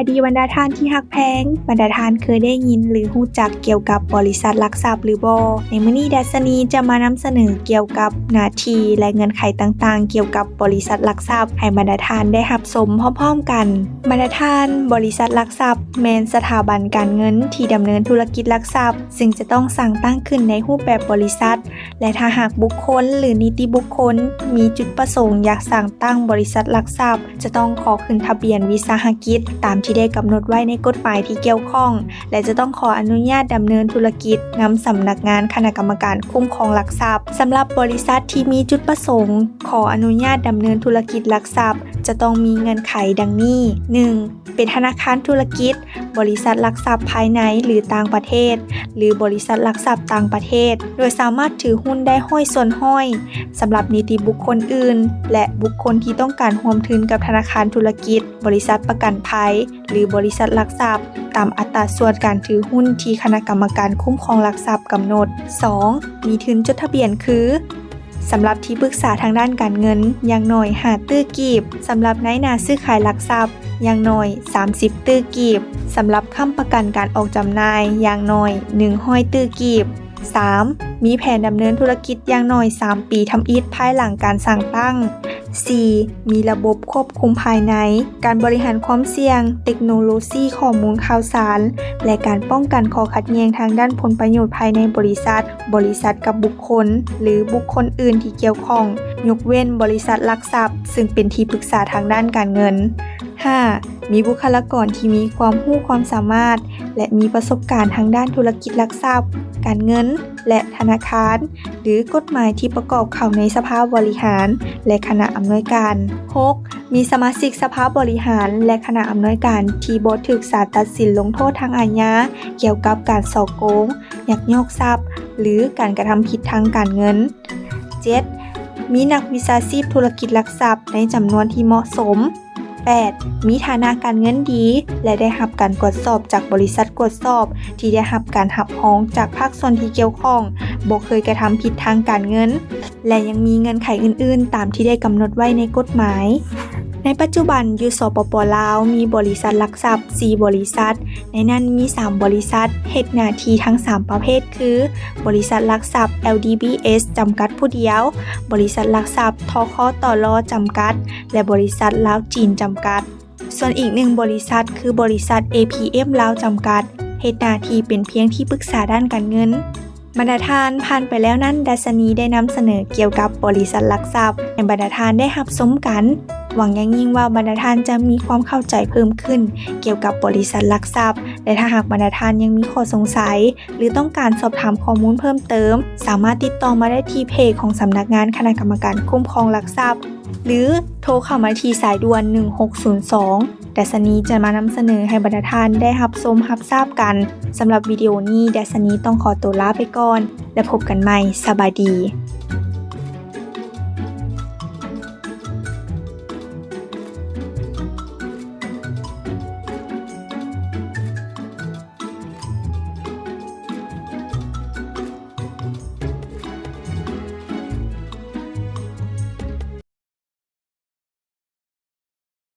ສະຫວັດດີບັນດາທ່ານທີ່ຮັກແພງ, ບັນດາທ່ານເຄີຍໄດ້ຍິນ ຫຼື ຮູ້ຈັກກ່ຽວກັບບໍລິສັດຫຼັກຊັບຫຼືບໍ່? ໃນມື້ນີ້ດັດຊະນີຈະມານຳສະເໜີກ່ຽວກັບໜ້າທີ່ ແລະ ເງື່ອນໄຂຕ່າງໆກ່ຽວກັບບໍລິສັດຫຼັກຊັບ ໃຫ້ບັນດາທ່ານໄດ້ຮັບຊົມພ້ອມໆກັນ. ບັນດາທ່ານ, ບໍລິສັດຫຼັກຊັບແມ່ນສະຖາບັນການເງິນທີ່ດຳເນີນທຸລະກິດຫຼັກຊັບ, ຊຶ່ງຈະຕ້ອງສ້າງຕັ້ງຂຶ້ນໃນຮູບແບບບໍລິສັດ ແລະ ຖ້າຫາກບຸກຄົນ ຫຼື ນິຕິບຸກຄົນ ມີຈຸດປະສົງຢາກສ້າງຕັ້ງບໍລິສັດຫຼັກຊັບ, ຈະຕ້ອງຂໍຂຶ້ນທະບຽນວິສາຫະກິດຕາມທີ່ໄດ້ກຳນົດໄວ້ໃນກົດໝາຍທີ່ກ່ຽວຂ້ອງ ແລະ ຈະຕ້ອງຂໍອະນຸຍາດດຳເນີນທຸລະກິດນຳສຳນັກງານຄະນະກຳມະການຄຸ້ມຄອງຫຼັກຊັບ. ສຳລັບບໍລິສັດທີ່ມີຈຸດປະສົງຂໍອະນຸຍາດດຳເນີນທຸລະກິດຫຼັກຊັບ ຈະຕ້ອງມີເງື່ອນໄຂດັ່ງນີ້: ໜຶ່ງ ເປັນທະນາຄານທຸລະກິດ, ບໍລິສັດຫຼັກຊັບພາຍໃນ ຫຼື ຕ່າງປະເທດ ຫຼື ບໍລິສັດຫຼັກຊັບຕ່າງປະເທດ ໂດຍສາມາດຖືຫຸ້ນໄດ້ຮ້ອຍສ່ວນຮ້ອຍ ສຳລັບນິຕິບຸກຄົນອື່ນ ແລະ ບຸກຄົນທີ່ຕ້ອງການຮ່ວມທຶນກັບທະນາຄານທຸລະກິດ, ບໍລິສັດປະກັນໄພ ຫຼື ບໍລິສັດຫຼັກຊັບ ຕາມອັດຕາສ່ວນການຖືຫຸ້ນທີ່ຄະນະກຳມະການຄຸ້ມຄອງຫຼັກຊັບກຳນົດ. ສອງ ມີທຶນຈົດທະບຽນຄື ສຳລັບທີ່ປຶກສາທາງດ້ານການເງິນຢ່າງໜ້ອຍຫ້າຕື້ກີບ, ສຳລັບນາຍໜ້າຊື້ຂາຍຫຼັກຊັບຢ່າງໜ້ອຍສາມສິບຕື້ກີບ, ສຳລັບຄ້ຳປະກັນການອອກຈຳໜ່າຍຢ່າງໜ້ອຍໜຶ່ງຮ້ອຍຕື້ກີບ. ສາມ ມີແຜນດຳເນີນທຸລະກິດຢ່າງໜ້ອຍສາມປີທຳອິດພາຍຫຼັງການສ້າງຕັ້ງ. ສີ່ ມີລະບົບຄວບຄຸມພາຍໃນ, ການບໍລິຫານຄວາມສ່ຽງ, ເຕັກໂນໂລຊີຂໍ້ມູນຂ່າວສານ ແລະ ການປ້ອງກັນຂໍ້ຂັດແຍ່ງທາງດ້ານຜົນປະໂຫຍດພາຍໃນບໍລິສັດ, ບໍລິສັດກັບບຸກຄົນ ຫຼື ບຸກຄົນອື່ນທີ່ກ່ຽວຂ້ອງ, ຍົກເວັ້ນບໍລິສັດຫຼັກຊັບ ຊຶ່ງເປັນທີ່ປຶກສາທາງດ້ານການເງິນ. ຫ້າ ມີບຸກຄະລາກອນທີ່ມີຄວາມຮູ້ຄວາມສາມາດ ແລະ ມີປະສົບການທາງດ້ານທຸລະກິດຫຼັກຊັບ, ການເງິນ ແລະ ທະນາຄານ ຫຼື ກົດໝາຍທີ່ປະກອບເຂົ້າໃນສະພາບໍລິຫານ ແລະ ຄະນະອຳນວຍການ. ຫົກ ມີສະມາຊິກສະພາບໍລິຫານ ແລະ ຄະນະອຳນວຍການທີ່ບໍ່ຖືກສານຕັດສິນລົງໂທດທາງອາຍາ ກ່ຽວກັບການສໍ້ໂກງ, ຍັກຍອກຊັບ ຫຼື ການກະທຳຜິດທາງການເງິນ. ເຈັດ ມີນັກວິຊາຊີບທຸລະກິດຫຼັກຊັບໃນຈຳນວນທີ່ເໝາະສົມ. ແປດ ມີຖານະການເງິນດີ ແລະ ໄດ້ຮັບການກວດສອບຈາກບໍລິສັດກວດສອບທີ່ໄດ້ຮັບການຮັບຮອງຈາກພາກສ່ວນທີ່ກ່ຽວຂ້ອງ, ບໍ່ເຄີຍກະທຳຜິດທາງການເງິນ ແລະ ຍັງມີເງື່ອນໄຂອື່ນໆຕາມທີ່ໄດ້ກຳນົດໄວ້ໃນກົດໝາຍ. ໃນປັດຈຸບັນຢູ່ ສປປ ລາວ ມີບໍລິສັດຫຼັກຊັບສີ່ບໍລິສັດ, ໃນນັ້ນມີສາມບໍລິສັດເຮັດໜ້າທີ່ທັງສາມປະເພດຄື ບໍລິສັດຫຼັກຊັບ ແອລ ດີ ບີ ເອສ ຈຳກັດຜູ້ດຽວ, ບໍລິສັດຫຼັກຊັບ ທຄ ຕລ ຈຳກັດ ແລະ ບໍລິສັດລາວ-ຈີນ ຈຳກັດ. ສ່ວນອີກໜຶ່ງບໍລິສັດຄືບໍລິສັດ ເອ ພີ ເອັມ ລາວ ຈຳກັດ ເຮັດໜ້າທີ່ເປັນພຽງທີ່ປຶກສາດ້ານການເງິນ. ບັນດາທ່ານ, ຜ່ານໄປແລ້ວນັ້ນ ດັດຊະນີໄດ້ນຳສະເໜີກ່ຽວກັບບໍລິສັດຫຼັກຊັບໃຫ້ບັນດາທ່ານໄດ້ຮັບຊົມກັນ. ຫວັງຢ່າງຍິ່ງວ່າບັນດາທ່ານຈະມີຄວາມເຂົ້າໃຈເພີ່ມຂຶ້ນກ່ຽວກັບບໍລິສັດຫຼັກຊັບ ແລະ ຖ້າຫາກບັນດາທ່ານຍັງມີຂໍ້ສົງໄສ ຫຼື ຕ້ອງການສອບຖາມຂໍ້ມູນເພີ່ມເຕີມ, ສາມາດຕິດຕໍ່ມາໄດ້ທີ່ເພຈຂອງສຳນັກງານຄະນະກຳມະການຄຸ້ມຄອງຫຼັກຊັບ ຫຼື ໂທເຂົ້າມາທີ່ສາຍດ່ວນໜຶ່ງຫົກສູນສອງ. ດັດຊະນີຈະມານຳສະເໜີໃຫ້ບັນດາທ່ານໄດ້ຮັບຊົມຮັບຊາບກັນ. ສຳລັບວິດີໂອນີ້ ດັດຊະນີຕ້ອງຂໍໂຕລາໄປກ່ອນ ແລະ ພົບກັນໃໝ່. ສະບາຍດີ.